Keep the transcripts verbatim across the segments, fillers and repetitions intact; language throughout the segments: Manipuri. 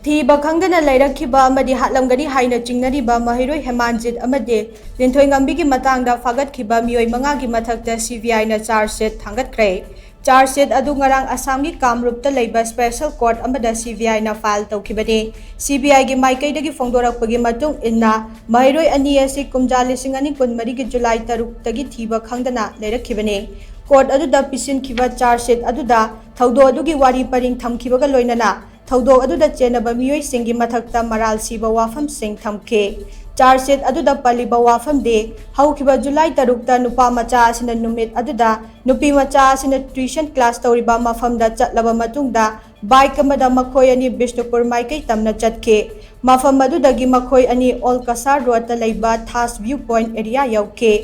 ꯊꯤꯕ ꯈꯪꯗꯅ ꯂꯩꯔꯛꯈꯤꯕ ꯑꯃꯗꯤ ꯍꯥꯠꯂꯝꯒꯅꯤ ꯍꯥꯏꯅ ꯆꯤꯡꯅꯔꯤꯕ ꯃꯍꯩꯔꯣꯏ ꯍꯦꯃꯥꯟꯖꯤꯠ ꯑꯃꯗꯤ ꯂꯤꯟꯊꯣꯏꯉꯝꯕꯤꯒꯤ ꯃꯇꯥꯡꯗ ꯐꯥꯒꯠꯈꯤꯕ ꯃꯤꯑꯣꯏ ꯃꯉꯥꯒꯤ ꯃꯊꯛꯇ CBIꯅ charge sheet ꯊꯥꯡꯒꯠꯈ꯭ꯔꯦ꯫ Charge sheet ꯑꯗꯨ ꯉꯔꯥꯡ ꯑꯁꯥꯝꯒꯤ ꯀꯥꯝꯔꯨꯞꯇ ꯂꯩꯕ special court ꯑꯃꯗ CBIꯅ file ꯇꯧꯈꯤꯕꯅꯤ꯫ CBIꯒꯤ ꯃꯥꯏꯀꯩꯗꯒꯤ ꯐꯣꯡꯗꯣꯔꯛꯄꯒꯤ ꯃꯇꯨꯡ ꯏꯟꯅ, ꯃꯍꯩꯔꯣꯏ ꯑꯅꯤ ꯑꯁꯤ ꯀꯨꯝꯖꯥ ꯂꯤꯁꯤꯡ ꯑꯅꯤ ꯀꯨꯟꯃꯔꯤꯒꯤ July ꯇꯔꯨꯛꯇꯒꯤ ꯊꯤꯕ ꯈꯪꯗꯅ ꯂꯩꯔꯛꯈꯤꯕꯅꯤ꯫ Court ꯑꯗꯨꯗ ꯄꯤꯁꯤꯟꯈꯤꯕ charge sheet ꯑꯗꯨꯗ ꯊꯧꯗꯣꯛ ꯑꯗꯨꯒꯤ ꯋꯥꯔꯤ ꯄꯔꯤꯡ ꯊꯝꯈꯤꯕꯒ ꯂꯣꯏꯅꯅ ꯊꯧꯗꯣꯛ ꯑꯗꯨꯗ ꯆꯦꯟꯅꯕ ꯃꯤꯑꯣꯏꯁꯤꯡꯒꯤ ꯃꯊꯛꯇ ꯃꯔꯥꯜ ꯁꯤꯕ ꯋꯥꯐꯝꯁꯤꯡ ꯊꯝꯈꯤ꯫ Charge sheet ꯑꯗꯨꯗ ꯄꯜꯂꯤꯕ ꯋꯥꯐꯝꯗꯤ, ꯍꯧꯈꯤꯕ July ꯇꯔꯨꯛꯇ ꯅꯨꯄꯥ ꯃꯆꯥ ꯑꯁꯤꯅ ꯅꯨꯃꯤꯠ ꯑꯗꯨꯗ ꯅꯨꯄꯤ ꯃꯆꯥ ꯑꯁꯤꯅ tuition class ꯇꯧꯔꯤꯕ ꯃꯐꯝꯗ ꯆꯠꯂꯕ ꯃꯇꯨꯡꯗ bike ꯑꯃꯗ ꯃꯈꯣꯏ ꯑꯅꯤ ꯕꯤꯁꯅꯨꯄꯨꯔ ꯃꯥꯏꯀꯩ ꯇꯝꯅ ꯆꯠꯈꯤ꯫ ꯃꯐꯝ ꯑꯗꯨꯗꯒꯤ ꯃꯈꯣꯏ ꯑꯅꯤ ꯑꯣꯜ ꯀꯁꯥꯔ ꯔꯣꯗꯇ ꯂꯩꯕ ꯊꯥꯁ view point area ꯌꯧꯈꯤ꯫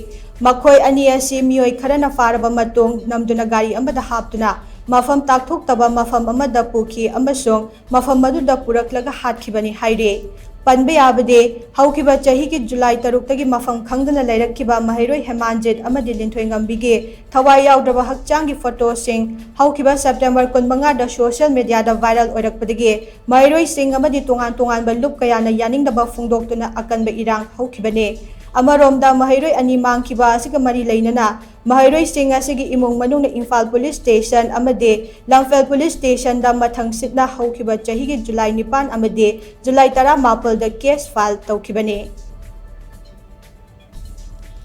ꯃꯈꯣꯏ ꯑꯅꯤ ꯑꯁꯤ ꯃꯤꯑꯣꯏ ꯈꯔꯅ ꯐꯥꯔꯕ ꯃꯇꯨꯡ ꯅꯝꯗꯨꯅ ꯒꯥꯔꯤ ꯑꯃꯗ ꯍꯥꯞꯇꯨꯅ ꯃꯐꯝ ꯇꯥꯛꯊꯣꯛꯇꯕ ꯃꯐꯝ ꯑꯃꯗ ꯄꯨꯈꯤ ꯑꯃꯁꯨꯡ ꯃꯐꯝ ꯑꯗꯨꯗ ꯄꯨꯔꯛꯂꯒ ꯍꯥꯠꯈꯤꯕꯅꯤ ꯍꯥꯏꯔꯤ꯫ ꯄꯟꯕ ꯌꯥꯕꯗꯤ, ꯍꯧꯈꯤꯕ ꯆꯍꯤꯒꯤ July ꯇꯔꯨꯛꯇꯒꯤ ꯃꯐꯝ ꯈꯪꯗꯅ ꯂꯩꯔꯛꯈꯤꯕ ꯃꯍꯩꯔꯣꯏ ꯍꯦꯃꯥꯟꯖꯤꯠ ꯑꯃꯗꯤ ꯂꯤꯟꯊꯣꯏꯉꯝꯕꯤꯒꯤ ꯊꯋꯥꯏ ꯌꯥꯎꯗ꯭ꯔꯕ ꯍꯛꯆꯥꯡꯒꯤ photoꯁꯤꯡ ꯍꯧꯈꯤꯕ September ꯀꯨꯟꯃꯉꯥꯗ social mediaꯗ viral ꯑꯣꯏꯔꯛꯄꯗꯒꯤ ꯃꯍꯩꯔꯣꯏꯁꯤꯡ ꯑꯃꯗꯤ ꯇꯣꯉꯥꯟ ꯇꯣꯉꯥꯟꯕ ꯂꯨꯞ ꯀꯌꯥꯅ ꯌꯥꯅꯤꯡꯗꯕ ꯐꯣꯡꯗꯣꯛꯇꯨꯅ ꯑꯀꯟꯕ ꯏꯔꯥꯡ ꯍꯧꯈꯤꯕꯅꯤ꯫ ꯑꯃꯔꯣꯝꯗ, ꯃꯍꯩꯔꯣꯏ ꯑꯅꯤ ꯃꯥꯡꯈꯤꯕ ꯑꯁꯤꯒ ꯃꯔꯤ ꯂꯩꯅꯅ ꯃꯍꯩꯔꯣꯏꯁꯤꯡ ꯑꯁꯤꯒꯤ ꯏꯃꯨꯡ ꯃꯅꯨꯡꯅ ꯏꯝꯐꯥꯜ Police Station ꯑꯃꯗꯤ ꯂꯝꯐꯦꯜ Police Stationꯗ ꯃꯊꯪ ꯁꯤꯠꯅ ꯍꯧꯈꯤꯕ ꯆꯍꯤꯒꯤ July ꯅꯤꯄꯥꯟ ꯑꯃꯗꯤ July ꯇꯔꯥꯃꯥꯄꯜꯗ case file ꯇꯧꯈꯤꯕꯅꯤ꯫